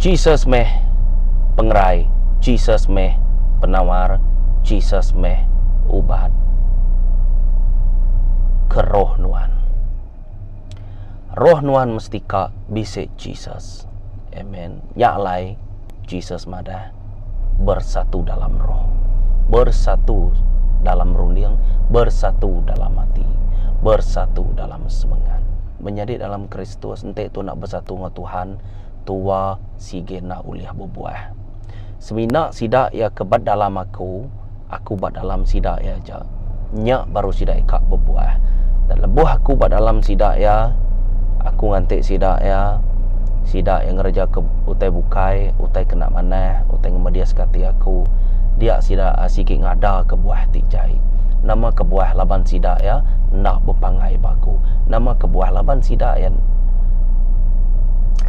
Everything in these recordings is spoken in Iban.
Jesus meh pengerai, Jesus meh penawar, Jesus meh ubat ke roh nuan. Roh nuan mesti ka bisi Jesus. Amen. Nya alai Jesus madah bersatu dalam roh. Bersatu dalam runding, bersatu dalam ati, bersatu dalam semengat. Menyadi dalam Kristus enti tu enda besatu enggau Tuhan, tua sigi enda ulih bebuah. Semina sida iya ke ba dalam aku, aku ba dalam sida iya aja. Nya baru sida ika bebuah. Dan lebuh aku ba dalam sida iya, aku nganti sida iya, sida iya ngereja ke utai bukai, utai ke enda manah, utai ngemediska ati aku, dia sida sigi ngadaka buah ti jai. Nama kebuah laban sida iya enda bepanggai ba aku. Nama kebuah laban sida iya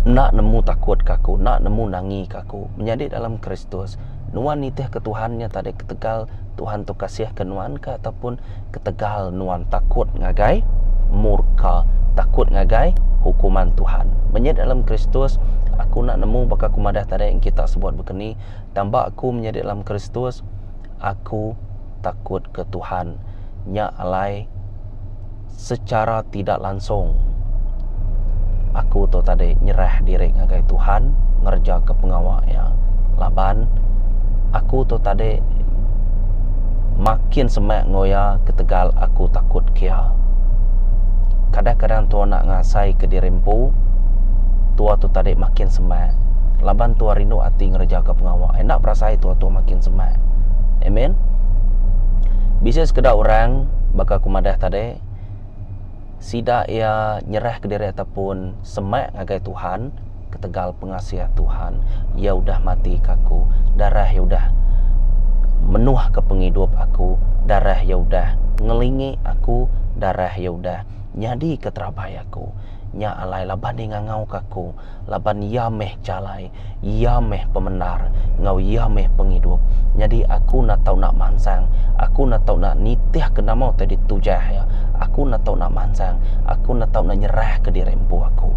enda nemu takut ke aku, enda nemu nangi ke aku. Menyadi dalam Kristus, nuan nitih ke Tuhan nya tadi ketegal Tuhan tu kasih ke nuan ke ataupun ketegal nuan takut ngagai murka, takut ngagai hukuman Tuhan. Menyadi dalam Kristus, aku enda nemu baka aku madah tadi kita sebuat bekeni, tang ba aku menyadi dalam Kristus, aku takut ke Tuhan. Nya alai secara tidak langsung aku tu tadi nyerah diri ngagai Tuhan ngereja ke pengawa iya laban aku tu tadi makin semak enggau iya ketegal aku takut ke iya. Kadang-kadang tua enda ngasai ke diri empu tua tu tadi makin semak laban tua rindu ati ngereja ke pengawa enda berasai tua tu makin semak. Amen. Bisi sekeda orang baka ku madah tadi sida iya nyerah kediri ataupun semak ngagai Tuhan ketegal pengasih Tuhan. Iya udah mati ke aku, darah iya udah menuh ke pengidup aku, darah iya udah ngelingi aku, darah iya udah nyadi ke terabai aku. Nya alai laban iya ngangau ke aku. Laban Iya meh jalai, Iya meh pemendar, enggau Iya meh pengidup. Nyadi aku enda tau enda mansang, aku enda tau enda nitihka nama utai ditujah Iya. Aku enda tau enda mansang, aku enda tau enda nyerahka diri empu aku.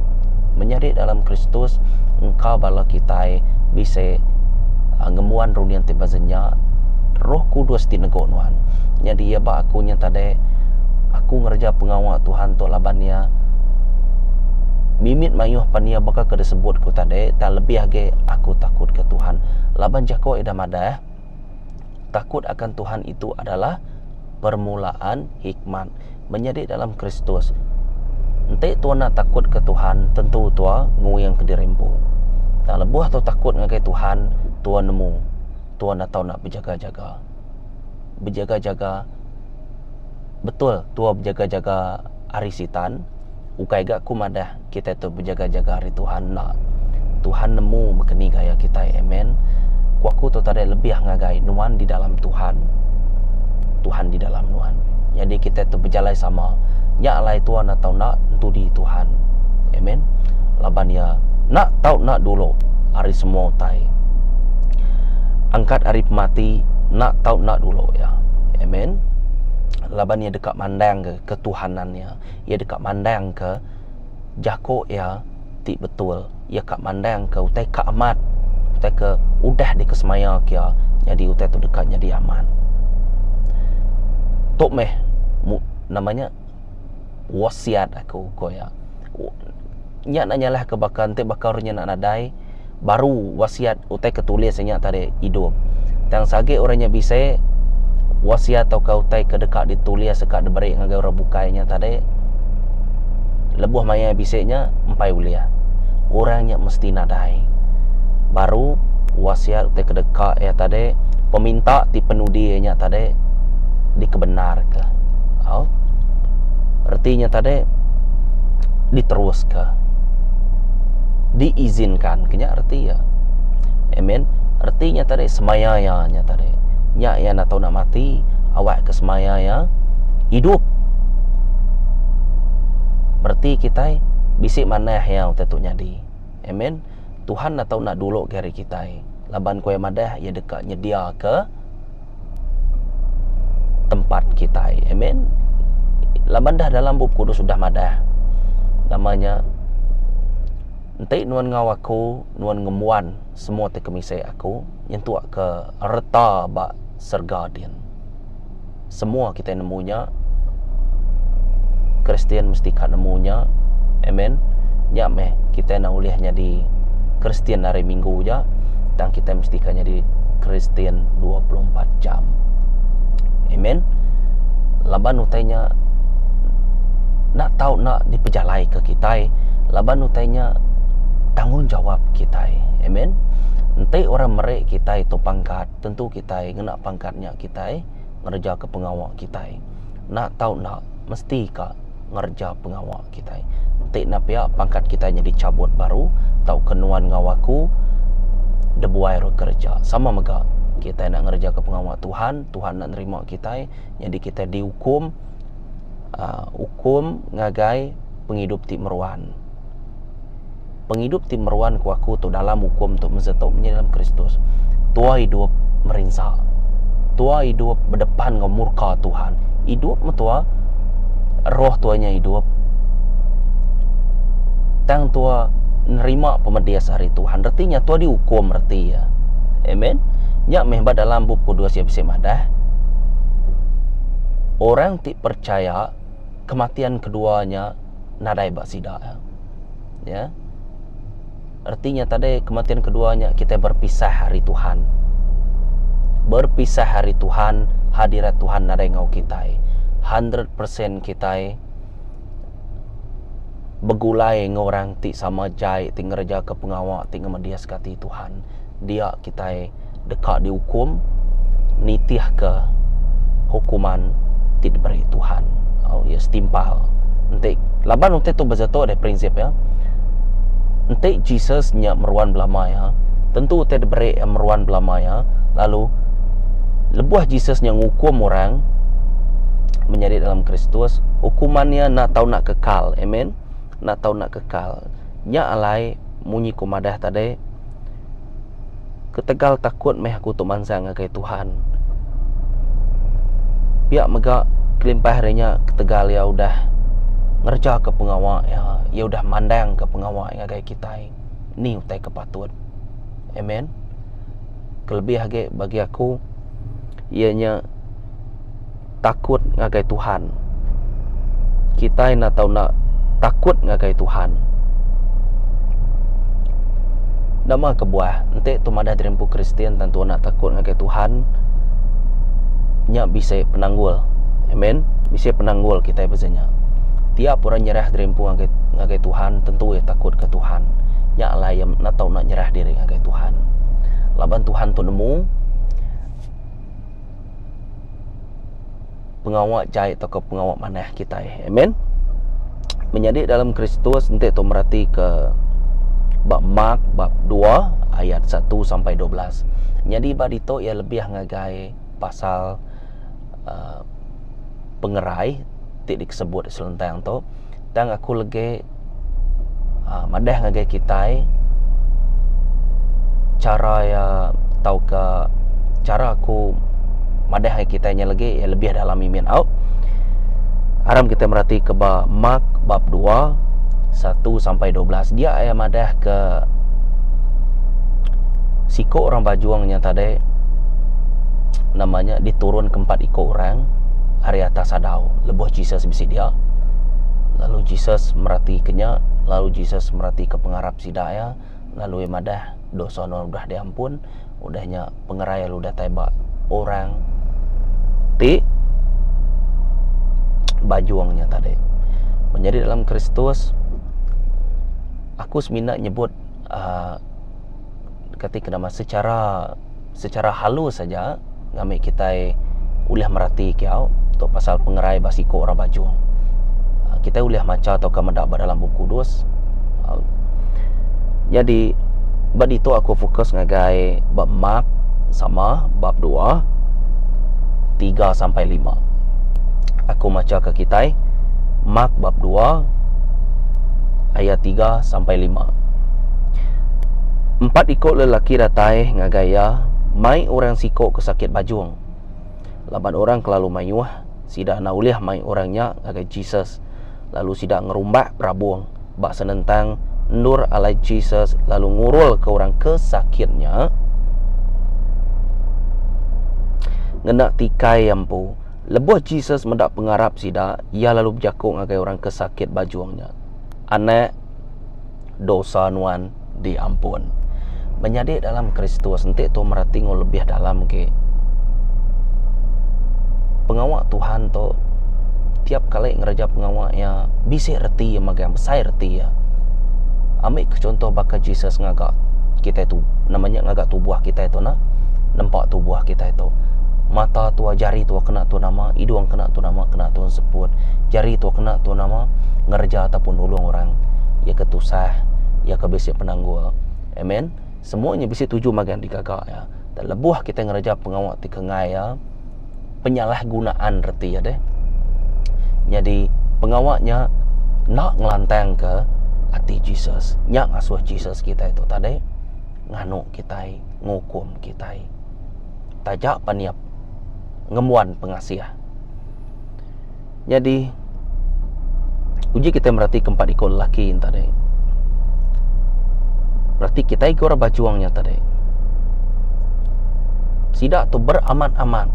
Menyadi dalam Kristus, engka bala kitai bisi ngembuan runding ti beza nya, Roh Kudus ti nego nuan. Nyadi iya ba aku nya tadi, aku ngereja pengawa Tuhan tu laban Iya. Mimit mayuh pan iya baka ke disebut ku tadi tang lebih agi aku takut ke Tuhan laban jako ida madah takut akan Tuhan itu adalah permulaan hikmat menyadi dalam Kristus enti tua enda takut ke Tuhan tentu tua nguing kediri empu tang lebuh tua takut ngagai Tuhan tua nemu tua enda tau enda bejaga-jaga bejaga-jaga betul tua bejaga-jaga ari Sitan, ukai ga ku madah kitai tu bejaga-jaga ari Tuhan enda. Tuhan nemu mekeni gaya kitai amen. Ku aku tu tadi lebih ngagai nuan di dalam Tuhan, Tuhan di dalam nuan. Nyadi kitai tu bejalai sama. Nya alai tuan atau enda entudi Tuhan. Amen. Laban iya enda tau enda dulu ari semua utai. Angkat ari pemati enda tau enda dulu iya. Amen. Laban iya deka mandangka ketuhanan iya. Iya deka mandangka jaku iya ti betul. Iya ka mandangka utai ka amat, utai ke udah dikesemayaka iya nyadi utai tu deka nyadi amat. Tu meh nama nya wasiat aku ku iya. Nya enda nyalahka baka enti baka orang nya nadai baru wasiat utai ke tulis inya tadi idup. Tang seagi orang nya bisi wasiat tauka utai ke deka ditulis deka diberi ngagai orang bukai nya tadi lebuh maya bisi nya empai ulih. Orang nya mesti nadai. Baru wasiat utai ke deka iya tadi peminta ti penudi iya nya tadi dikebenarka. Au. Reti nya tadi diteruska. Diizinkan ke nya reti iya. Amen. Reti nya tadi semaya iya nya tadi. Nya iya enda tau nak mati awak ke semaya iya idup. Bereti kitai bisi manah iya utai tu nyadi. Amen. Tuhan enda tau nak dulu ke ari kitai laban ku iya madah iya deka nyediaka tempat kitai. Amen. Laban dah dalam Bup Kudus udah madah nama nya. Enti nuan enggau aku, nuan ngembuan semua ti kemisi aku nyentuk ke reta ba serega din. Semua kitai nemu nya. Kristian mesti ka nemu nya. Amen. Nya meh kitai enda ulih nyadi Kristian hari minggu aja tang kitai mesti ka nyadi Kristian 24 jam. Amen. Laban utai nya enda tau enda dipejalaika kitai laban utai nya tanggungjawab kitai. Amen. Enti orang meri kitai tu pangkat, tentu kitai ngena pangkat nya kitai ngerejaka pengawa kitai. Enda tau enda mesti ka ngereja pengawa kitai. Enti enda pia pangkat kitai nyadi chabut baru tauka nuan enggau aku dibuai ari kereja. Sama mega kitai enda ngerejaka pengawa Tuhan, Tuhan enda nerima kitai nyadi kitai diukum uhh ukum ngagai pengidup ti meruan. Pengidup ti meruan ku aku tu dalam ukum tu mesti tu menyadi dalam Kristus. Tua idup merinsa. Tua idup bedepan enggau murka Tuhan. Idup meh tua roh tua nya idup tang tua nerima pemedis ari Tuhan. Reti nya tua diukum reti iya. Amen. Nya meh ba dalam Bup Kudus iya bisi madah orang ti percaya kematian kedua nya nadai ba sida iya. Ya. Reti nya tadi kematian kedua nya kitai berpisah ari Tuhan. Berpisah ari Tuhan, hadirat Tuhan nadai enggau kitai. 100% kitai begulai enggau orang ti sama jai ti ngerejaka pengawa ti ngemediska ati Tuhan. Dia kitai deka diukum nitihka hukuman ti diberi Tuhan. Au iya setimpal. Enti laban utai tu besetu deh prinsip iya. Enti Jesus nya meruan belama iya, tentu utai diberi iya meruan belama iya lalu lebuh Jesus nya ngukum orang menyadi dalam Kristus, hukuman iya enda tau enda kekal. Amen. Enda tau enda kekal. Nya alai munyi ku madah tadi Ketegal takut meh aku tu mansang ngagai Tuhan. Pia mega kelimpah ari nya ketegal iya udah ngerejaka pengawa iya, iya udah mandangka pengawa iya ngagai kitai ni utai ke patut. Amen. Kelebih agi bagi aku iya nya takut ngagai Tuhan. Kitai enda tau enda takut ngagai Tuhan. Nama kebuah enti tu madah diri empu Kristian tentu enda takut ngagai Tuhan nya bisi penanggul. Amen. Bisi penanggul kitai pasal nya. Tiap orang nyerah diri empu ngagai ngagai Tuhan tentu iya takut ke Tuhan. Nya alai iya enda tau enda nyerah diri ngagai Tuhan. Laban Tuhan tu nemu pengawa jai tauka pengawa manah kitai. Amen. Menyadi dalam Kristus enti tu merati ke ba Mark bab 2 ayat 1 sampai 12. Nyadi ba ditu iya lebih ngagai pasal uh, pengerai ti disebut selentang tu. Tang aku legi uh, madah ngagai kitai chara iya tauka chara aku madah ngagai kitai nya legi iya lebih dalam imin au. Aram kitai merati ke ba Mark bab 2 1 sampai 12 dia iya madah ke siku orang bajung nya tadi nama nya diturun ke empat iku orang ari atas sadau lebuh Jesus bisi dia. Lalu Jesus meratika nya, lalu Jesus meratika pengarap sida iya, lalu iya madah, Dosa nuan udah diampun. Udah nya pengerai lalu datai ba orang ti bajung nya tadi. Menyadi dalam Kristus, aku semina nyebut uhh kati ke nama secara secara halus aja ngambi kitai ulih merati kiau tu pasal pengerai ba siku orang bajung. Kitai ulih macha tauka meda ba dalam Bup Kudus. Nyadi ba ditu aku fokus ngagai ba Mark sama bab 2 3 sampai 5. Aku macha ke kitai Mark bab 2 ayat 3 sampai 5. Empat iku lelaki datai ngagai iya mai orang siku ke sakit bajung. Laban orang kelalu mayuh, sida enda ulih mai orang nya ngagai Jesus, lalu sida ngerumbak perabung ba senentang Endur alai Jesus lalu ngurulka orang ke sakit nya ngena tikai iya empu. Lebuh Jesus meda pengarap sida, iya lalu bejaku ngagai orang ke sakit bajung nya, Anak, dosa nuan diampun. Menyadi dalam Kristus enti tu mereti enggau lebih dalam agi pengawa Tuhan tu tiap kali ngereja pengawa iya bisi reti iya magang besai reti iya. Ambi ke chunto baka Jesus ngaga kitai tu nama nya ngaga tubuh kitai tu nah nempa tubuh kitai tu. Mata tua jari tua kena tu nama idung kena tu nama kena tu seput jari tua kena tu nama ngereja ataupun nulung orang iya ke tusah iya ke bisi penanggul. Amen. Semua nya bisi tuju magang digaga iya. Dan lebuh kitai ngereja pengawa ti ke enggai iya, penyalahgunaan reti iya deh. Nyadi pengawa nya enda ngelantangka ati Jesus. Nya ngasuh Jesus kitai tu tadi nganu kitai, ngukum kitai. Taja pan iya ngembuan pengasih. Nyadi uji kitai mereti ke empat iku lelaki nya tadi. Bereti kitai ke orang bajung nya tadi. Sida tu beramat-amat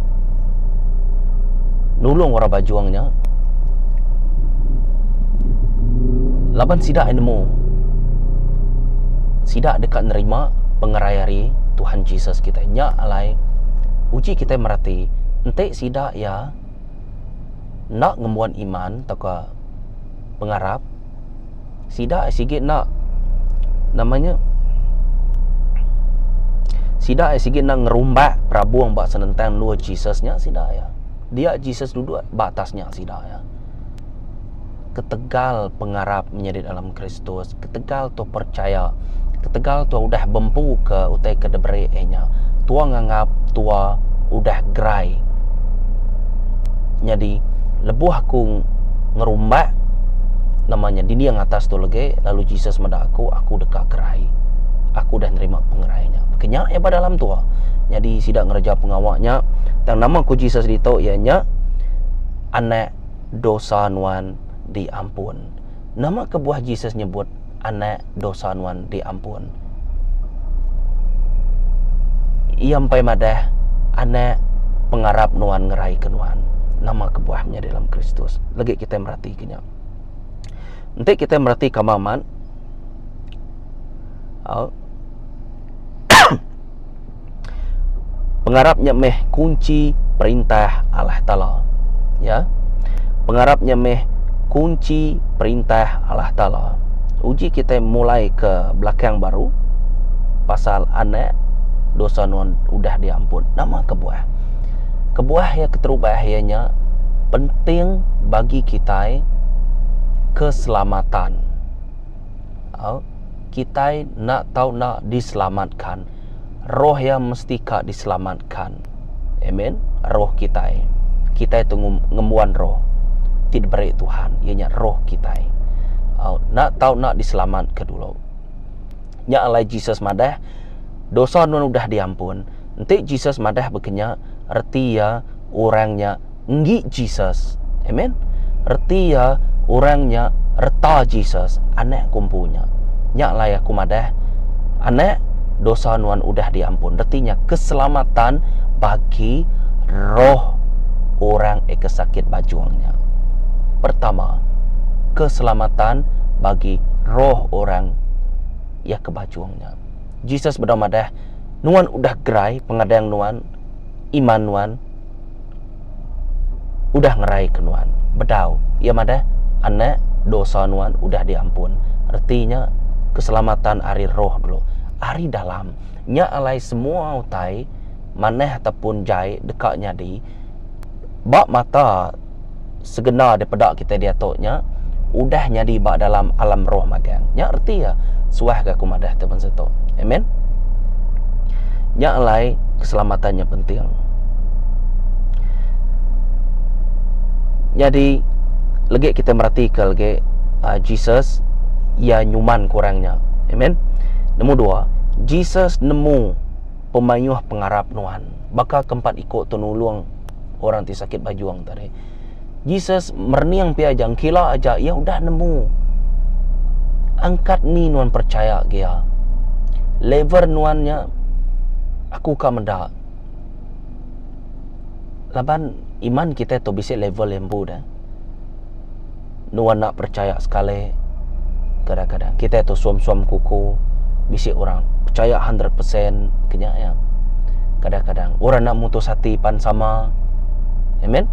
nulung orang bajung nya laban sida nemu sida deka nerima pengerai ari Tuhan Jesus kitai. Nya alai uji kitai mereti enti sida iya enda ngembuan iman tauka pengarap sida sigi enda nama nya sida sigi enda ngerumbak perabung ba senentang endur Jesus nya sida iya. Dia Jesus duduk ba atas nya sida iya. Ketegal pengarap menyadi dalam Kristus, ketegal tu percaya, ketegal tu udah bempu ke utai ke diberi iya nya, tua nganggap tua udah gerai. Nyadi lebuh aku ngerumbak nama nya dinding atas tu legi lalu Jesus meda aku, aku deka gerai. Aku udah nerima pengerai nya. Baka nya iya ba dalam tua. Nyadi sida ngereja pengawa nya tang nama ku Jesus ditu iya nya anak dosa nuan diampun. Nama kebuah Jesus nyebut anak dosa nuan diampun? Iya empai madah anak pengarap nuan ngeraika nuan. Nama kebuah menyadi dalam Kristus? Legi kitai meratika nya. Enti kitai meratika amat au Pengarap nya meh kunchi perintah Allah Taala. Ya. Pengarap nya meh kunchi perintah Allah Taala. Uji kitai mulai ke belakang baru pasal anak dosa nuan udah diampun. Nama kebuah? Kebuah iya keterubah iya nya penting bagi kitai keselamatan. Au kitai enda tau enda diselamatkan. Roh iya mesti ka diselamatkan. Amen. Roh kitai. Kitai tu ngembuan roh ti diberi Tuhan, iya nya roh kitai. Au enda tau enda diselamatka dulu. Nya alai Jesus madah, dosa nuan udah diampun. Enti Jesus madah baka nya, reti iya orang nya enggi Jesus. Amen. Reti iya orang nya reta Jesus, anak ku empu nya. Nya alai aku madah, anak dosa nuan udah diampun. Reti nya keselamatan bagi roh orang eke sakit bajung nya. Pertama, keselamatan bagi roh orang iya ke bajung nya. Jesus bedau madah, nuan udah gerai pengadang nuan, iman nuan udah ngeraika nuan. Bedau. Iya madah, Anak, dosa nuan udah diampun. Reti nya, keselamatan ari roh dulu. Ari dalam. Nya alai semua utai, manah ataupun jai deka nyadi, ba mata segenda dipeda kitai diatu nya, udah nyadi ba dalam alam roh magang. Nya reti iya. Suah ga aku madah ti bansa tu. Amen. Nya alai keselamatan nya penting. Nyadi legi kita meratika legi uh, Jesus iya nyuman ke orang nya. Amen. Nombor dua, Jesus nemu pemayuh pengarap nuan. Baka ke empat iku tu nulung orang ti sakit bajung tadi. Jesus merening pia aja, ngkila aja, iya udah nemu. Angkat ni nuan percaya ke iya. Level nuan nya aku ka meda. Laban iman kitai tu bisi level iya empu deh. Nuan enda percaya sekali kadang-kadang kitai tu suam-suam kuku bisi orang percaya 100% ke nya iya. Kadang-kadang orang enda mutus ati pan sama. Amen.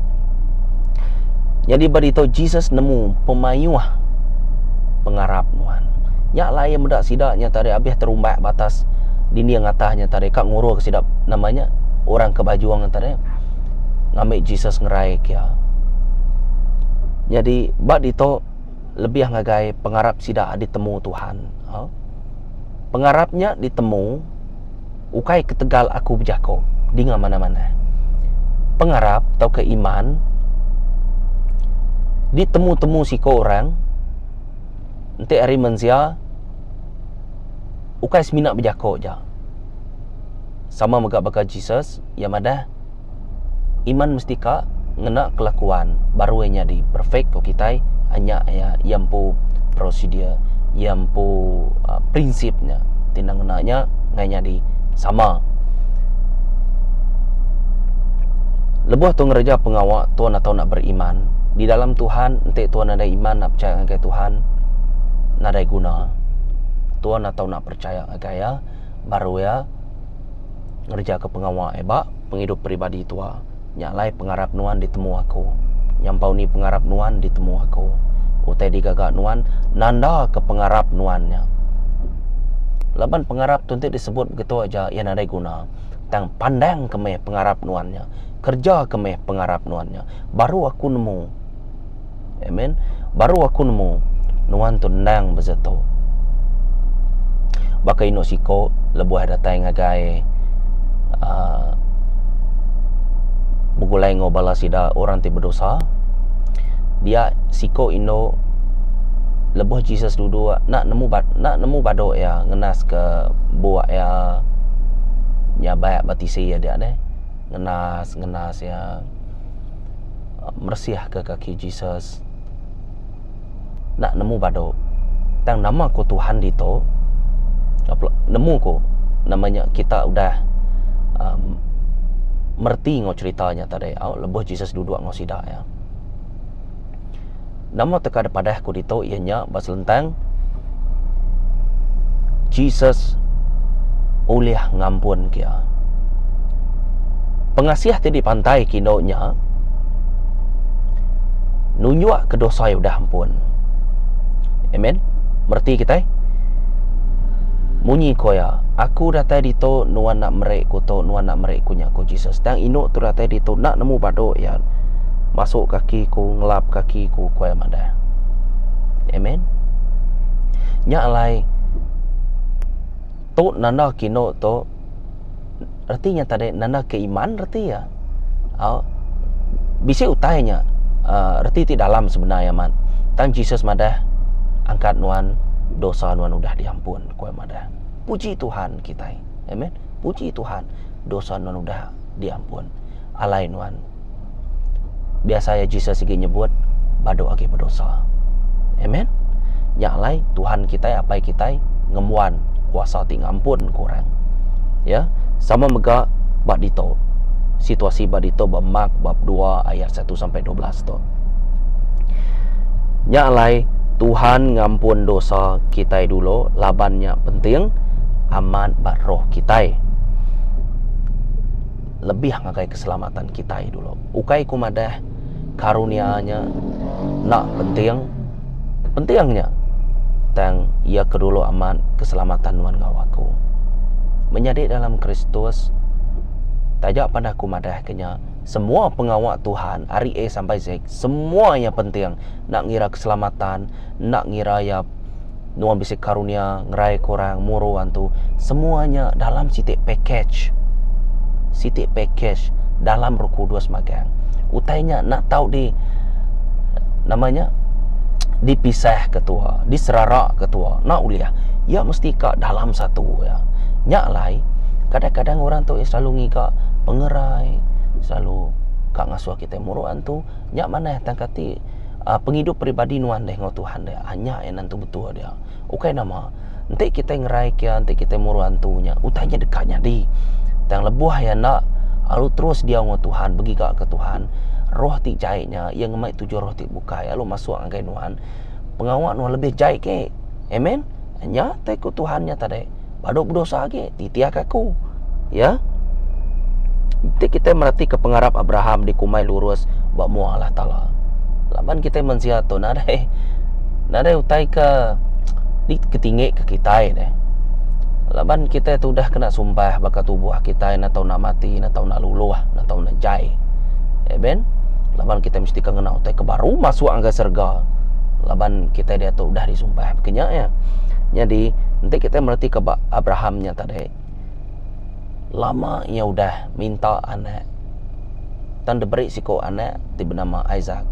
Nyadi ba ditu Jesus nemu pemayuh pengarap nuan. Nya alai iya meda sida nya tadi abih terumbak ba atas dinding atah nya tadi ka nguruk sida nama nya orang ke bajung nya tadi ngambi Jesus ngerai ke iya. Nyadi ba ditu lebih ngagai pengarap sida ditemu Tuhan. Pengarap nya ditemu ukai ketegal aku bejako dinga manah-manah. Pengarap tauka iman ditemu-temu siko orang enti ari mensia ukai semina bejako aja. Sama mega baka Jesus, iya madah iman mesti ka ngena kelakuan baru iya nyadi perfect ko kitai nya iya iya empu prosedur iya empu prinsip nya ti enda ngena nya ngai nyadi sama. Lebuh tu ngereja pengawa tuan atau nak beriman di dalam Tuhan enti tuan nadai iman nak pechaya ngagai Tuhan nadai guna. Tuan atau nak percaya ngagai iya baru iya ngereja ke pengawa iya ba pengidup peribadi tua. Nya alai pengarap nuan ditemu aku. Nyampau ni pengarap nuan ditemu aku. Utai digaga nuan nanda ke pengarap nuan nya. Laban pengarap tu enti disebut begitu aja iya nadai guna. Tang pandang ke meh pengarap nuan nya. Kerja ke meh pengarap nuan nya. Baru aku nemu. Amen. Baru aku nemu nuan tu endang besetu. Baka indu siko lebuh datai ngagai uhh begulai enggau bala sida orang ti bedosa dia siko indu lebuh Jesus duduk enda nemu enda nemu badu iya ngenas ke buk iya nyabak ba tisi iya dia deh ngenas ngenas iya. Meresihka kaki Jesus enda nemu badu. Tang nama ku Tuhan ditu, nemu ku nama nya kita udah uhh mereti enggau cherita nya tadi au lebuh Jesus duduk enggau sida iya. Nama teka da padah ku ditu iya nya ba selentang Jesus ulih ngampun ke iya. Pengasih ti dipantai ke indu nya nunjuk ke dosa iya udah ampun. Amen. Mereti kitai? Munyi ko iya, aku datai ditu nuan enda meri ku tu, nuan enda meri ku nya ku Jesus. Tang indu tu datai ditu enda nemu badu iya masu kaki ku, ngelap kaki ku, ku iya madah. Amen. Nya alai tu nanda ke indu tu reti nya tadi nanda ke iman reti iya. Au bisi utai nya uhh reti ti dalam sebenar iya amat. Tang Jesus madah angkat nuan dosa nuan udah diampun ku iya madah. Puji Tuhan kitai. Amen. Puji Tuhan dosa nuan udah diampun. Alai nuan biasa iya Jesus sigi nyebut badu agi bedosa. Amen. Nya alai Tuhan kitai Apai kitai ngembuan kuasa ti ngampun ke orang. Ya, sama mega ba ditu. Situasi ba ditu ba Mark bab 2 ayat 1 sampai 12 tu. Nya alai Tuhan ngampun dosa kitai dulu laban nya penting amat ba roh kitai. Lebih ngagai keselamatan kitai dulu. Ukai ku madah karunia nya enda penting. Penting nya. Tang iya ke dulu amat keselamatan nuan enggau aku. Menyadi dalam Kristus, taja pan aku madah ke nya, semua pengawa Tuhan ari A sampai Z, semua iya penting. Enda ngira keselamatan, enda ngira iya nuan bisi karunia ngerai ke orang, muru antu, semua nya dalam siti package. Siti package dalam Roh Kudus magang. Utai nya enda tau di nama nya dipisah ke tua, diserara ke tua. Enda ulih. Iya mesti ka dalam satu iya. Nya alai kadang-kadang orang tu selalu ngiga pengerai, selalu ka ngasuh kitai muru antu. Nya manah tang kati. Pengidup peribadi nuan deh enggau Tuhan deh. Nya iya nentu betul dia. Ukai nama, enti kitai ngerai ke iya, enti kitai muru antu nya, utai nya deka nyadi. Tang lebuh iya enda lalu terus diau enggau Tuhan, begiga ke Tuhan, roh ti jai nya iya ngemai tuju roh ti bukai lalu masuk ngagai nuan. Pengawa nuan lebih jai ke. Amen. Nya tai ku Tuhan nya tadi. Badu bedosa agi, titih ke aku. Ya. Enti kitai meratika pengarap Abraham dikumbai lurus ba mua Allah Taala. Laban kitai mensia tu nadai nadai utai ke diketinggi ke kitai deh. Laban kitai tu udah kena sumpah baka tubuh kitai enda tau enda mati, enda tau enda luluh, enda tau enda jai. Amen. Laban kitai mesti ka ngena utai ke baru masuk ngagai serega. Laban kitai diatu udah disumpah baka nya iya. Nyadi enti kitai meratika ba Abraham nya tadi Lama iya udah minta anak tang diberi siku anak ti benama Isaac.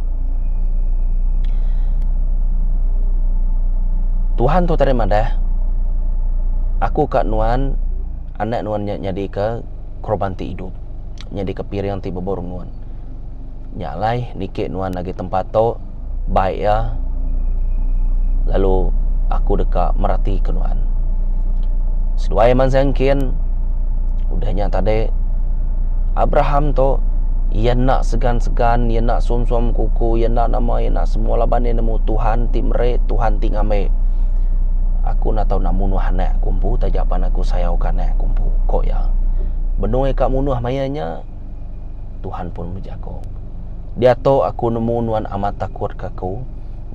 Tuhan tu tadi madah, Aku ka nuan anak nuan nya nyadika korban ti idup, nyadika piring ti bebau rengut. Nya alai niki nuan agi tempat tu bai iya lalu aku deka meratika nuan. Seduai mansang kin udah nya tadi Abraham tu iya enda segan-segan, iya enda suam-suam kuku, iya enda nama, iya enda semua laban iya nemu Tuhan ti meri, Tuhan ti ngambi. Aku enda tau nak munuh anak aku empu taja pan aku sayauka anak aku empu, ko iya. Benung iya ka munuh maya nya, Tuhan pun bejaku. Diatu aku nemu nuan amat takut ke aku,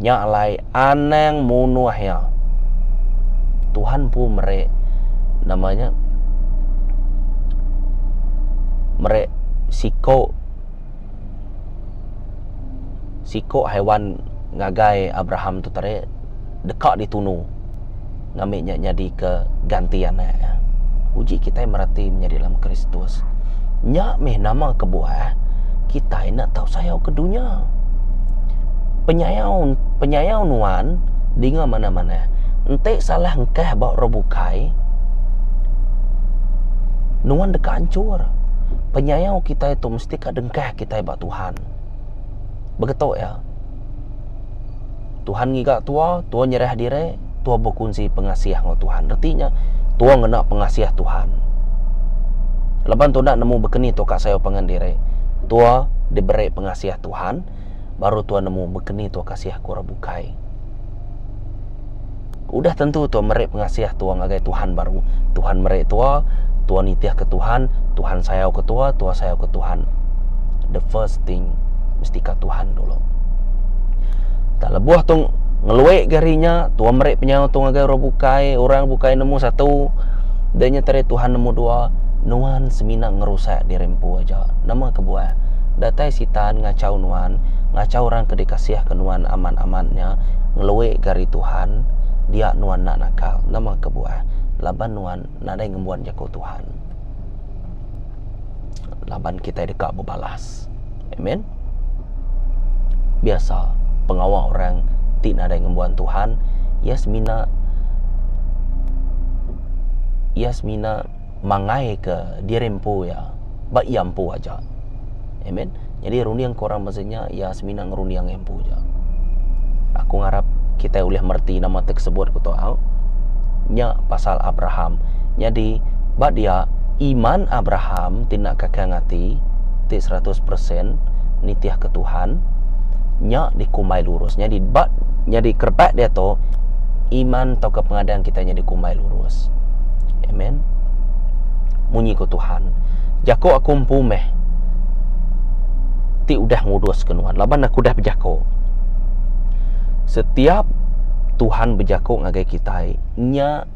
nya alai anang munuh iya. Tuhan empu meri nama nya meri siko siko haiwan ngagai Abraham tu tadi deka ditunu ngambi nya nyadika ganti anak iya. Uji kitai mereti menyadi dalam Kristus. Nya meh nama kebuah kitai enda tau sayau ke dunya. Penyayau penyayau nuan dinga manah-manah. Enti salah engkah ba orang bukai, nuan deka anchur. Penyayau kitai tu mesti ka dengkah kitai ba Tuhan. Begetu iya. Tuhan ngiga tua, tua nyerah diri, tua bekunsi pengasih enggau Tuhan. Reti nya, tua ngena pengasih Tuhan. Laban tua enda nemu bekeni tua ka sayau pangan diri, tua diberi pengasih Tuhan, baru tua nemu bekeni tua kasih ke orang bukai. Udah tentu tua meri pengasih tua ngagai Tuhan baru. Tuhan meri tua, tua nitihka Tuhan, Tuhan sayau ke tua, tua sayau ke Tuhan. The first thing mesti ka Tuhan dulu. Tak lebuh tu ngeluik gari nya, tua meri penyayau tu ngagai orang bukai, orang bukai nemu satu, dah nya tadi Tuhan nemu dua, nuan semina ngerusak diri empu aja. Nama kebuah? Datai sitan ngachau nuan, ngachau orang ke dikasihka nuan amat-amat nya, ngeluik gari Tuhan, dia nuan enda nakal. Nama kebuah? Laban nuan nadai ngembuan jaku Tuhan. Laban kitai deka bebalas. Amen. Biasa pengawa orang ti nadai ngembuan Tuhan, iya semina iya semina mangai ke diri empu iya ba iya empu aja. Amen. Nyadi runding ke orang masa nya iya semina ngerunding iya empu aja. Aku ngarap kitai ulih mereti nama ti kesebut ku tu au. Nya pasal Abraham. Nyadi ba dia iman Abraham ti enda kakang ati ti 100% nitih ke Tuhan nya dikumbai lurus. Nyadi ba nyadi kerebak diatu iman tauka pengadang kitai nya dikumbai lurus. Amen. Munyi ku Tuhan. Jaku aku empu meh ti udah nguduska nuan laban aku udah bejaku. Setiap Tuhan bejaku ngagai kitai nya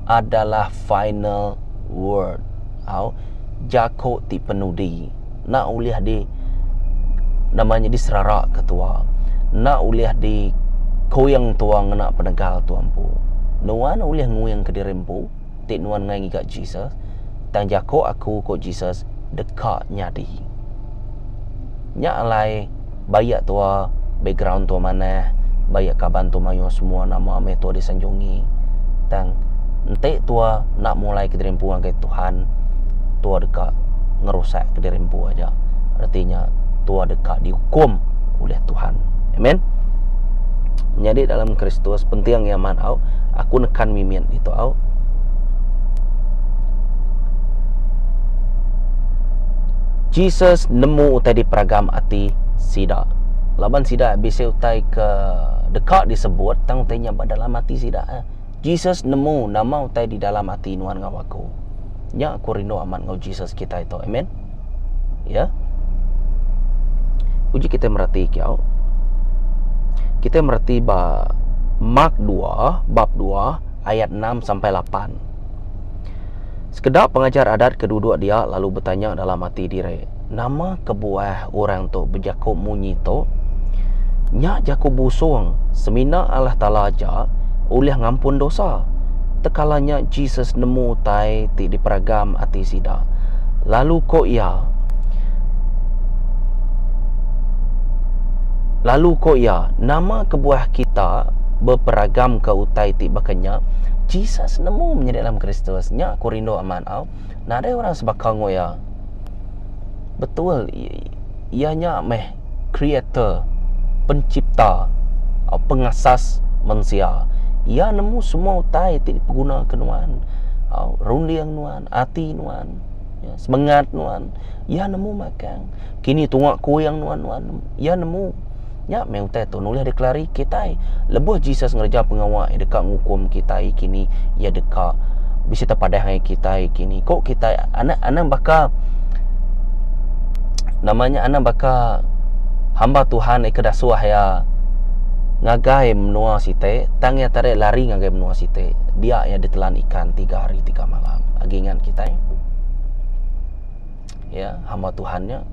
adalah final word. Au, jaku ti penudi enda ulih di nama nya diseraraka tua. Enda ulih di kuing tua ngena penegal tua empu. Nuan ulih nguingka diri empu. ti nuan enggai ngiga Jesus, tang jako aku ko Jesus deka nyadi. Nya alai bayak tua background tua manah, bayak kaban tua mayuh semua nama meh tua disanjungi tang enti tua enda mulai kediri empu ngagai Tuhan tua deka ngerusak kediri empu aja. Reti nya tua deka diukum ulih Tuhan. Amen. Menyadi dalam Kristus penting iya amat au. Aku nekan mimit ditu au. Jesus nemu utai diperagam ati sida. Laban sida bisi utai ke deka disebut tang utai nya ba dalam ati sida. Eh. Jesus nemu nama utai di dalam ati nuan enggau aku. Nya aku rindu amat enggau Jesus kitai tu. Amen. Ya. Uji kita mereti ke au. Kita mereti ba Mark 2 bab 2 ayat 6 sampai 8. Sekeda pengajar adat ke duduk dia lalu betanya dalam ati diri, Nama kebuah orang tu bejaku munyi tu? Nya jaku busung, semina Allah Taala aja ulih ngampun dosa. Tekala nya Jesus nemu utai ti diperagam ati sida, lalu ku iya, Lalu ku iya, Nama kebuah kita beperagamka utai ti baka nya? Jesus nemu menyadi dalam Kristus. Nya aku rindu amat au. Nadai orang sebaka enggau iya. Betul, iya nya meh Creator, Pencipta, Pengasas mensia. Iya nemu semua utai ti dipegunaka nuan, runding nuan, ati nuan, semengat nuan. Iya nemu magang. Kini tunga kuing nuan, nuan iya nemu. Nya meh utai tu nulih dikelari kitai. Lebuh Jesus ngereja pengawa iya deka ngukum kitai kini, iya deka bisi tepadah ngagai kitai kini. Ko kitai anak anang baka nama nya anang baka hamba Tuhan ke dasuh iya ngagai menua siti tang iya tarik lari ngagai menua siti. Dia iya ditelan ikan tiga hari tiga malam. Agi ngan kitai. Ya, hamba Tuhan nya.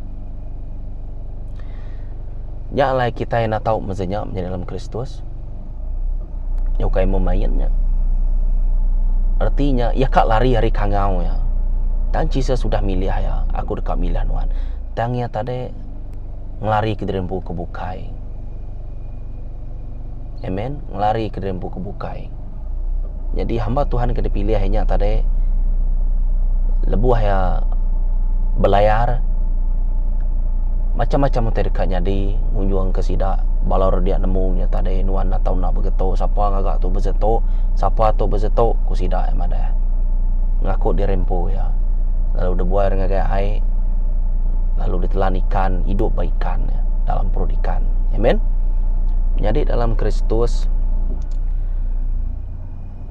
Nya alai kitai enda tau mesti nya menyadi dalam Kristus. Nya ukai memain nya. Reti nya iya ka lari ari kangau iya. Tang Jesus udah milih iya, aku deka milih nuan. Tang iya tadi ngelari ke diri empu ke bukai. Amen. Ngelari ke diri empu ke bukai. Nyadi hamba Tuhan ke dipilih iya nya tadi lebuh iya belayar macam-macam utai deka nyadi ngunjung ke sida bala orang dia nemu nya tadi nuan enda tau enda begetu sapa ngaga tu besetu sapa tu besetu ku sida iya madah ngaku diri empu iya lalu dibuai ngagai ai lalu ditelan ikan idup ba ikan dalam perut ikan amen nyadi dalam Kristus.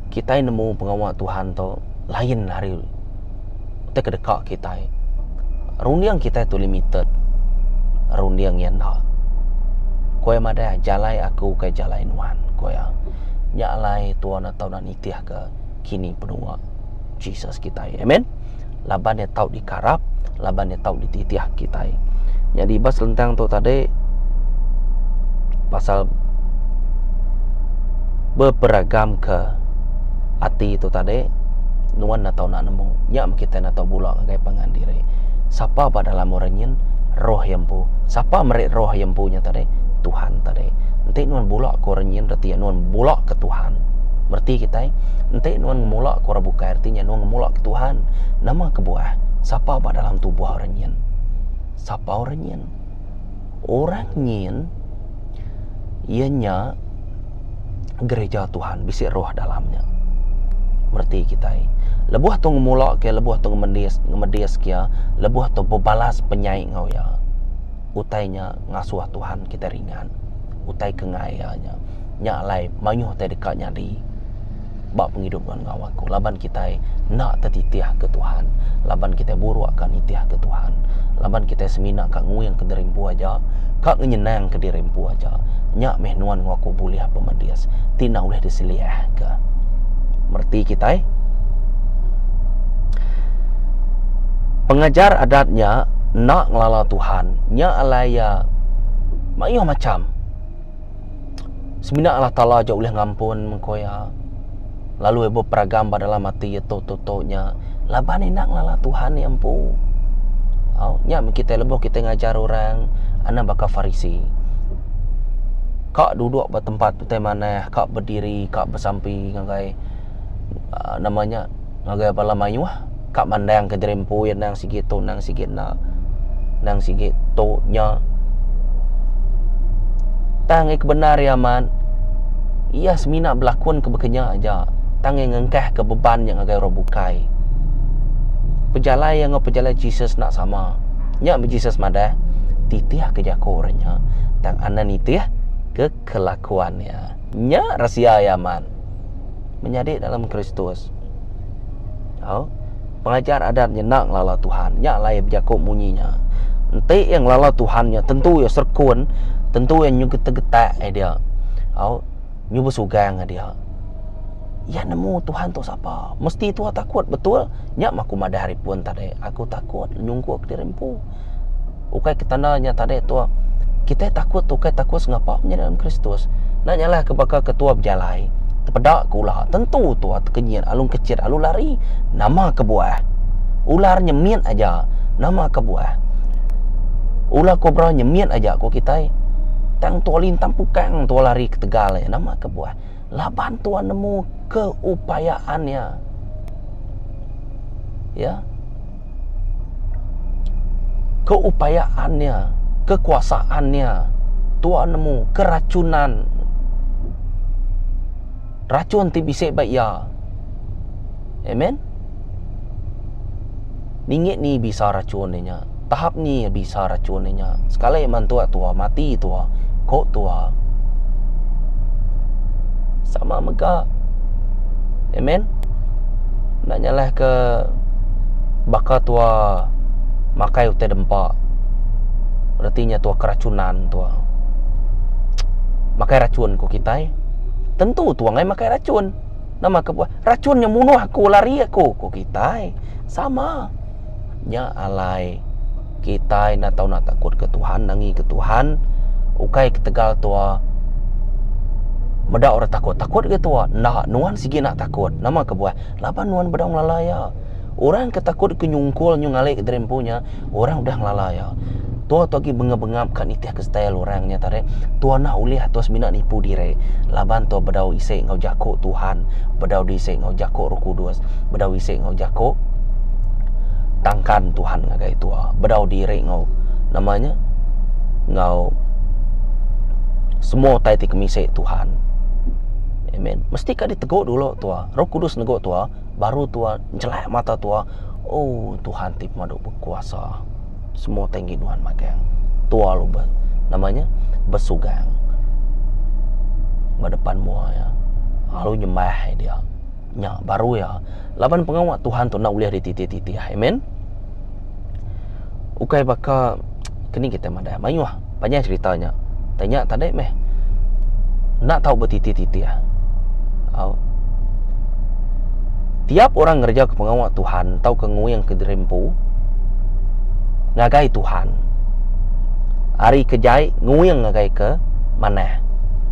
Kitai nemu pengawa Tuhan tu lain ari utai ke deka kitai. Runding kitai tu limited. Runding iya enda. Ku iya madah jalai aku ukai jalai nuan, ku iya. Nya alai tuan atau enda nitihka kini penunga Jesus kitai. Amen. Laban iya tau dikarap, laban iya tau dititih kitai. Nyadi ba selentang tu tadi pasal beperagamka ati tu tadi nuan enda tau enda nemu. Nya meh kitai enda tau bula ngagai pangan diri. Sapa ba dalam orang nyin? Roh iya empu. Sapa meri roh iya empu nya tadi? Tuhan tadi. Enti nuan bula ke orang nyin reti iya nuan bula ke Tuhan. Mereti kitai? Enti nuan ngemula ke orang bukai reti nya nuan ngemula ke Tuhan. Nama kebuah? Sapa ba dalam tubuh orang nyin? Sapa orang nyin? Orang nyin iya nya gereja Tuhan bisi roh dalam nya. Mereti kitai. Lebuh tu ngemula ke lebuh tu ngemedis ngemedis ke iya, lebuh tu bebalas penyai enggau iya. Utai nya ngasuh Tuhan kitai ringat. Utai ke enggai iya nya. Nya alai mayuh utai deka nyadi ba pengidup nuan enggau aku laban kitai enda tetitihka Tuhan, laban kitai buruk ka nitihka Tuhan, laban kitai semina ka nguingka diri empu aja, ka ngenyenangka diri empu aja. Nya meh nuan enggau aku bulih pemedis ti enda ulih diseliahka. Mereti kitai? Pengajar adat nya enda ngelala Tuhan, nya alai iya mayuh macham. Semina Allah Taala aja ulih ngampun mengko iya. Lalu iya beperagam ba dalam ati iya tu tu tu nya laban iya enda ngelala Tuhan iya empu. Au nya meh kitai lebuh kitai ngajar orang anang baka Farisi. Ka duduk ba tempat utai manah, ka bediri, ka besampi ngagai aaa nama nya ngagai bala mayuh ka mandang ke diri empu iya endang sigi tu endang sigi enda. Endang sigi tu nya. Tang iya kebendar iya amat, iya semina belakun ke baka nya aja tang iya ngengkahka beban nya ngagai orang bukai. Pejalai iya enggau pejalai Jesus enda sama. Nya meh Jesus madah, Titihka jaku orang nya, tang anang nitihka kelakuan iya. Nya rahsia iya amat. Menyadi dalam Kristus. Au. Pengajar adat nya enda ngelala Tuhan. Nya alai iya bejaku munyi nya. Enti iya ngelala Tuhan nya tentu iya serekun, tentu iya nyu getak-getak ai dia. Au, nyu besugang ai dia. Iya nemu Tuhan tu sapa. Mesti tua takut betul. Nya mah aku madah ari pun tadi. Aku takut nyungkuk diri empu. Ukai ke tanda nya tadi tua kitai takut tu ukai takut sengapa menyadi dalam Kristus. Enda nyalah ke baka ke tua bejalai tepeda ke ular tentu tua tekenyit alu kecit alu lari. Nama kebuah? Ular nya mit aja. Nama kebuah? Ular kobra nya mit aja ku kitai. Tang tua lintang pukang tua lari ketegal iya. Nama kebuah? Laban tua nemu keupayaan iya. Ya. Keupayaan iya, kekuasaan iya, tua nemu keracunan racun ti bisi ba iya. Amen. Ningit ni bisa racun iya nya. Tahap ni bisa racun iya nya. Sekali mantuk tua mati tua, ko tua. Sama mega. Amen. Enda nyalah ke baka tua makai utai dempa. Reti nya tua keracunan tua. Makai racun ku kitai. Tentu tua ngai makai racun. Nama kebuah? Racun nya munuh aku, lari aku ku kitai. Sama. Nya alai kitai enda tau nak takut ke Tuhan, nangi ke Tuhan. Ukai ketegal tua meda orang takut, takut ke tua. Enda, nuan sigi nak takut. Nama kebuah? Laban nuan bedau ngelala iya. Orang ke takut ke nyungkul nyu ngali ke diri empu nya, orang udah ngelala iya. Tua tu agi bengap-bengap ka nitih ke style orang nya tadi. Tua enda ulih tua semina nipu diri laban tua bedau isi enggau jaku Tuhan, bedau diisi enggau jaku Roh Kudus, bedau isi enggau jaku tangkan Tuhan ngagai tua, bedau diri enggau nama nya enggau semua utai ti kemisi Tuhan. Amen. Mesti ka ditegu dulu tua. Roh Kudus negu tua, baru tua njelak mata tua, oh Tuhan ti pemadu bekuasa. Semua utai enggi nuan magang. Tua lalu be nama nya besugang ba depan mua iya lalu nyembah dia. Nya baru iya laban pengawa Tuhan tu enda ulih dititih-titih. Amen. Ukai baka keni kitai madah mayuh panjai cherita nya. Tai nya tadi meh enda tau betitih-titih. Au. Tiap orang ngereja ke pengawa Tuhan tauka nguing ke diri empu ngagai Tuhan. Ari ke jai nguing ngagai ke manah.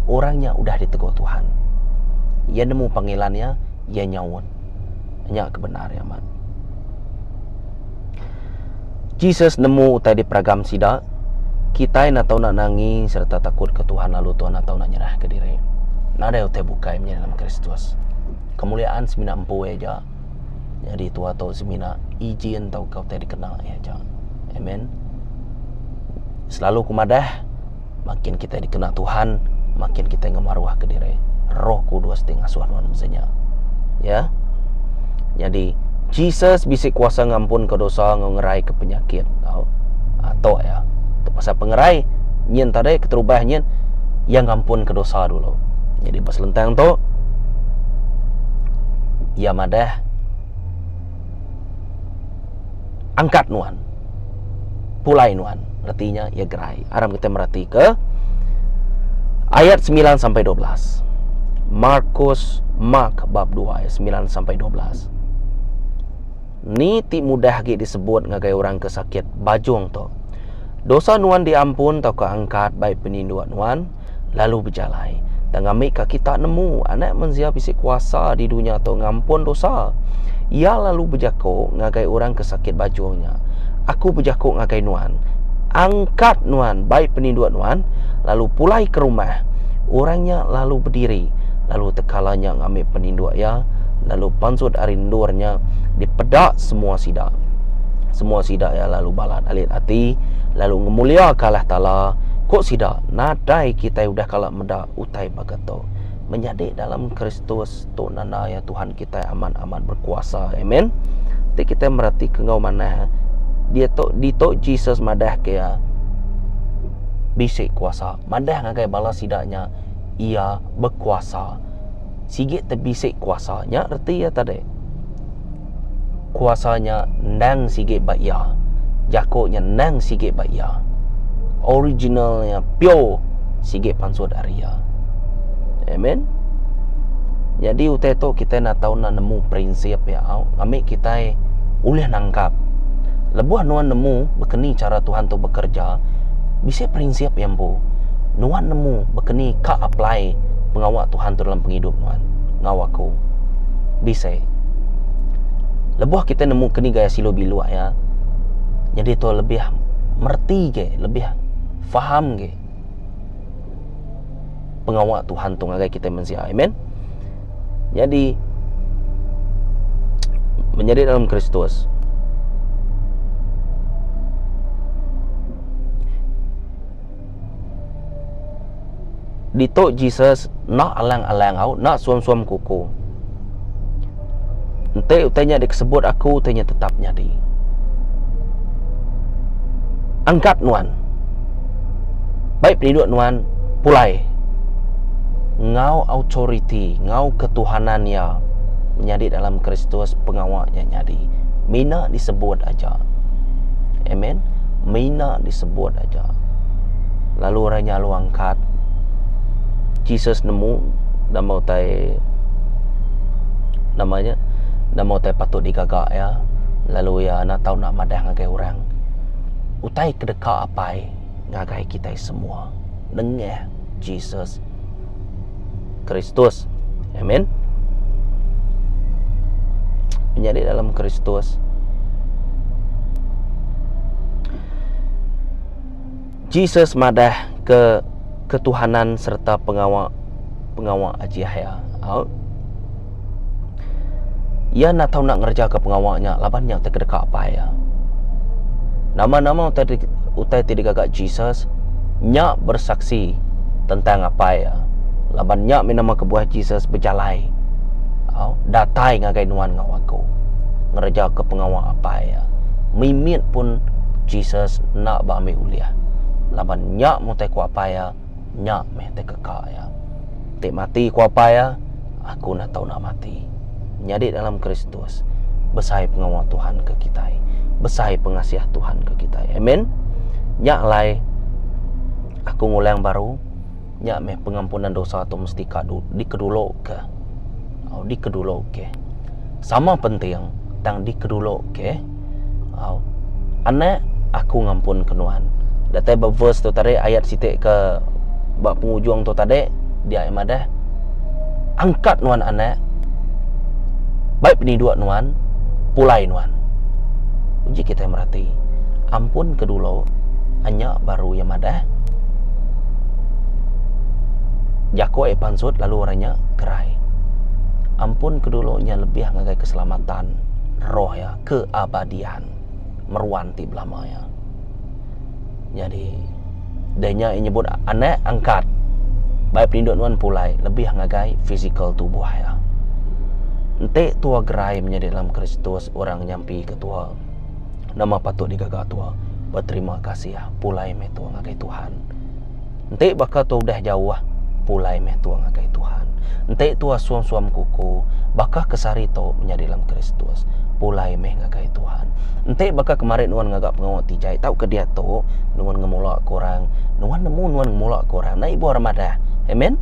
Orang nya udah ditegur Tuhan. Iya nemu panggilan iya, iya nyaut. Nya ke bendar iya amat. Jesus nemu utai diperagam sida, Kitai enda tau enda nangi sereta takut ke Tuhan lalu Tuhan enda tau enda nyerahka diri. Nadai utai bukai menyadi dalam Kristus. Kemuliaan semina empu iya aja. Nyadi tua tu semina ijin tauka utai dikena iya aja. Amen. Selalu ku madah, makin kitai dikena Tuhan, makin kitai ngemaruhka diri. Roh Kudus ti ngasuh nuan mesti nya. Ya. Nyadi Jesus bisi kuasa ngampunka dosa enggau ngeraika penyakit. Tau. Ha, tu ya. Tu pasal pengerai nyin tadi keterubah nyin iya ngampunka dosa dulu. Jadi ba selentang tu iya madah angkat nuan. Pulai nuan. Reti nya iya gerai. Aram kitai meratika ayat 9 sampai 12. Markus Mark bab 2 ayat 9 sampai 12. Ni ti mudah agi disebut ngagai orang ke sakit bajung tu. Dosa nuan diampun tauka angkat bai peninduk nuan lalu bejalai. Tang ngambika kita nemu Anak Mensia bisi kuasa di dunya tu ngampun dosa. Iya lalu bejaku ngagai orang ke sakit bajung nya, Aku bejaku ngagai nuan, angkat nuan bai peninduk nuan lalu pulai ke rumah. Orang nya lalu bediri, lalu tekala nya ngambi peninduk iya, lalu pansut ari endur nya dipeda semua sida. Semua sida iya lalu balat alit ati, lalu ngemuliaka Allah Taala. Ku sida, Nadai kitai udah kala meda utai baka tu. Menyadi dalam Kristus tu nanda iya Tuhan kitai amat-amat berkuasa. Amen. Ti kitai meratika enggau manah, diatu ditu Jesus madahka iya bisi kuasa. Madah ngagai bala sida nya iya bekuasa. Sigi te bisi kuasa. Nya reti iya tadi. Kuasa nya endang sigi ba iya. Jaku nya endang sigi ba iya. Original nya pure sigi pansut ari iya. Amen. Nyadi utai tu kitai enda tau enda nemu prinsip iya au ngambi kitai ulih nangkap. Lebuh nuan nemu bekeni chara Tuhan tu bekereja, bisi prinsip iya empu. Nuan nemu bekeni ka apply pengawa Tuhan tu dalam pengidup nuan enggau aku. Bisi. Lebuh kitai nemu keni gaya silu biluk iya, nyadi tu lebih mereti ge, lebih faham ge pengawa Tuhan tu ngagai kitai mensia. Amen. Nyadi menyadi dalam Kristus. Ditu Jesus enda alang-alang au, enda suam-suam kuku. Enti utai nya dikesebut aku, utai nya tetap nyadi. Angkat nuan. Bai peninduk nuan pulai. Enggau autoriti, enggau ketuhanan iya menyadi dalam Kristus pengawa nya nyadi. Mina disebut aja. Amen. Mina disebut aja. Lalu orang nya lalu angkat. Jesus nemu nama utai nama nya nama utai patut digaga iya lalu iya enda tau nak madah ngagai orang utai ke deka apai ngagai kitai semua nengah Jesus Kristus. Amen. Menyadi dalam Kristus. Jesus madah ke ketuhanan sereta pengawa pengawa ajih iya. Au. Iya enda tau enda ngereja ke pengawa nya laban nya utai ke deka apai iya. Nama-nama utai ti utai ti digaga Jesus nya bersaksi tentang apai iya. Laban nya mih nama kebuah Jesus bejalai au datai ngagai nuan enggau aku ngereja ke pengawa apai iya. Mimit pun Jesus enda beambi ulih laban nya meh utai ku apai iya, nya meh utai keka iya. Ti mati ku apai iya, aku enda tau enda mati. Nyadi dalam Kristus, besai pengawa Tuhan ke kitai, besai pengasih Tuhan ke kitai. Amen. Nya alai aku ngulang baru nya meh pengampunan dosa tu mesti ka dikedulo ke. Au dikedulo ke. Sama penting tang dikedulo ke. Au. Anak aku ngampun ke nuan. Datai ba verse tu tadi ayat siti ke ba pengujung tu tadi dia iya madah angkat nuan anak bai peniduk nuan pulai nuan. Uji kitai merati ampun ke dulo anya baru iya madah jako iya pansut lalu orang nya gerai. Ampun ke dulo nya lebih ngagai keselamatan roh iya. Keabadian meruan ti belama iya. Nyadi deh nya iya nyebut anak angkat bai peninduk nuan pulai lebih ngagai fizikal tubuh iya. Enti tua gerai menyadi dalam Kristus orang nyampi ke tua nama patut digaga tua beterima kasih pulai meh tua ngagai Tuhan. Enti baka tua udah jauh pulai meh tua ngagai Tuhan. Enti tua suam-suam kuku baka ke sehari tu menyadi dalam Kristus pulai meh ngagai Tuhan. Enti baka kemari nuan ngaga pengawa ti jai tauka diatu nuan ngemula ke orang, nuan nemu nuan ngemula ke orang enda ibuh orang madah. Amen.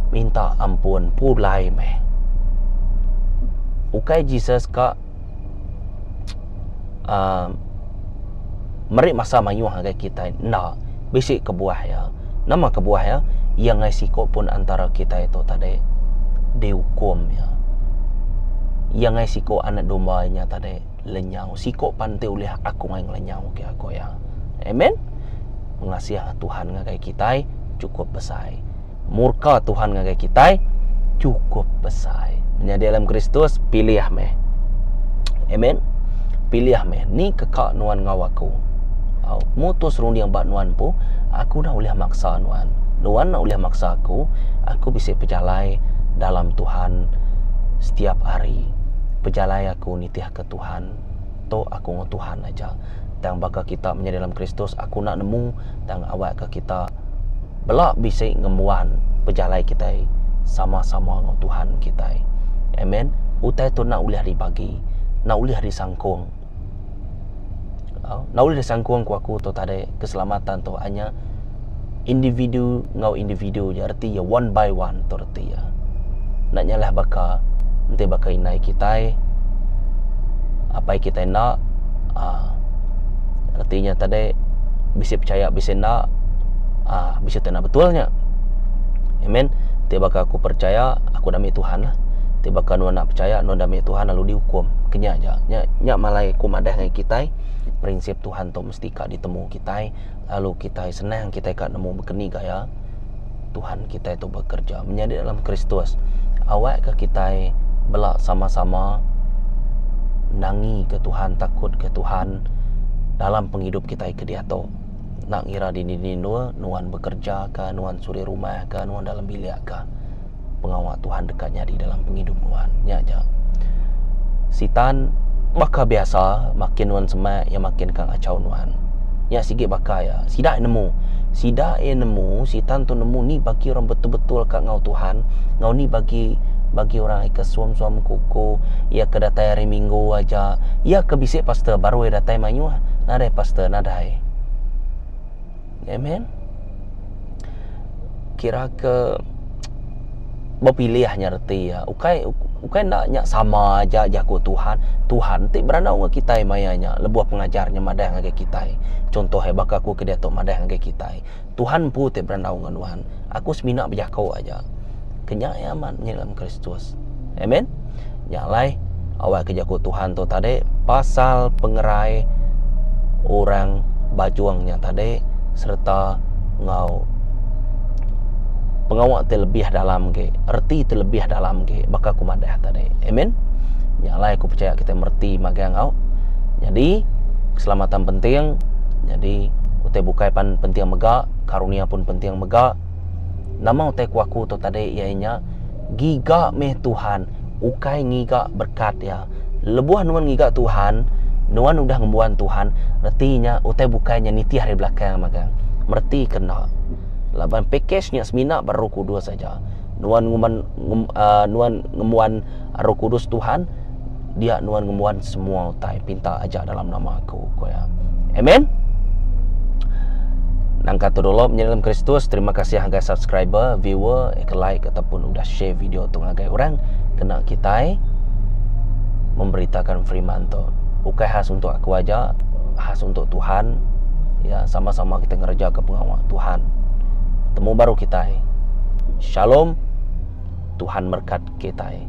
Minta ampun pulai meh. Ukai Jesus ka uhh meri masa mayuh ngagai kitai enda bisi kebuah iya. Nama kebuah iya? Iya enggai siko pun antara kitai tu tadi diukum iya. Iya enggai siko anak domba inya tadi lenyau. Siko pan ti ulih aku enggai ngelenyau ke aku iya. Amen. Pengasih Tuhan ngagai kitai chukup besai. Murka Tuhan ngagai kitai chukup besai. Menyadi dalam Kristus, pilih meh. Amen. Pilih meh. Ni ke ka nuan enggau aku. Au, mutus runding ba nuan empu, aku enda ulih maksa nuan. Nuan enda ulih maksa aku, aku bisi pejalai dalam Tuhan setiap hari. Pejalai aku nitihka Tuhan. Tu aku enggau Tuhan aja. Tang baka kita menyadi dalam Kristus, aku enda nemu tang awakka kita bela bisi ngembuan pejalai kitai sama-sama enggau Tuhan kitai. Amen. Utai tu enda ulih dibagi, enda ulih disangkung. Enda ulih disangkung ku aku tu tadi keselamatan tu hanya individu enggau individu ja reti iya one by one tu reti iya. Enda nyalah baka enti baka indai kitai apai kitai enda uhh reti nya tadi bisi pechaya bisi enda uhh bisi ti enda betul nya. Amen ti baka aku percaya aku enda mih Tuhan lah. Ti baka nuan enda pechaya nuan enda mih Tuhan lalu diukum ke nya aja. Nya nya malai ku madah ngagai kitai prinsip Tuhan tu mesti ka ditemu kitai lalu kitai senang kitai ka nemu baka ni gaya Tuhan kitai tu bekerja menyadi dalam Kristus. Awak ka kitai bela sama-sama nangi ke Tuhan takut ke Tuhan dalam pengidup kitai ke diatu. Enda ngira dini-dini endur nuan bekerja ka nuan suri rumah ka nuan dalam bilik ka. Pengawa Tuhan deka nyadi dalam pengidup nuan. Nya aja. Sitan baka biasa makin nuan semak iya makin ka ngachau nuan. Nya sigi baka iya. Sida iya nemu. Sida iya nemu sitan tu nemu ni bagi orang betul-betul ka enggau Tuhan enggau ni bagi bagi orang ke suam-suam kuku iya ke datai hari minggu aja. Iya ke bisi pastor baru iya datai mayuh nadai pastor nadai. Amen. Kira ke bepilih nya reti iya. Ukai ukai enda nya sama aja jaku Tuhan. Tuhan ti berandau enggau kitai maya nya lebuh pengajar nya madah ngagai kitai. Contoh iya baka aku ke diatu madah ngagai kitai. Tuhan empu ti berandau enggau nuan. Aku semina bejaku aja. Ke nya iya amat nya dalam Kristus. Amen. Nya alai awak ke jaku Tuhan tu tadi pasal pengerai orang bajung nya tadi sereta enggau pengawa ti lebih dalam agi, reti ti lebih dalam agi baka ku madah tadi. Amen. Nya alai aku pechaya kita mereti magang au. Nyadi keselamatan penting, nyadi utai bukai pan penting mega, karunia pun penting mega. Nama utai ku aku tu tadi iya nya Giga meh Tuhan, ukai ngiga berkat Iya. Lebuh nuan ngiga Tuhan, nuan udah ngembuan Tuhan, reti nya utai bukai nya nitih ari belakang magang. Mereti ke enda? Laban pakej nya semina ba Roh Kudus aja. Nuan nguman uhh nuan ngembuan Roh Kudus Tuhan, dia nuan ngembuan semua utai pinta aja dalam nama aku, ku iya. Amen. Nangka tu dulu menyadi dalam Kristus. Terima kasih ngagai subscriber, viewer, ke like ataupun udah share video tu ngagai orang kena kitai memberitakan firman tu. Ukai khas untuk aku aja, khas untuk Tuhan. Ya, sama-sama kita ngereja ke pengawa Tuhan. Temu baru kitai. Shalom. Tuhan merkat kitai.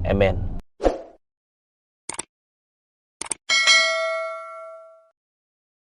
Amen.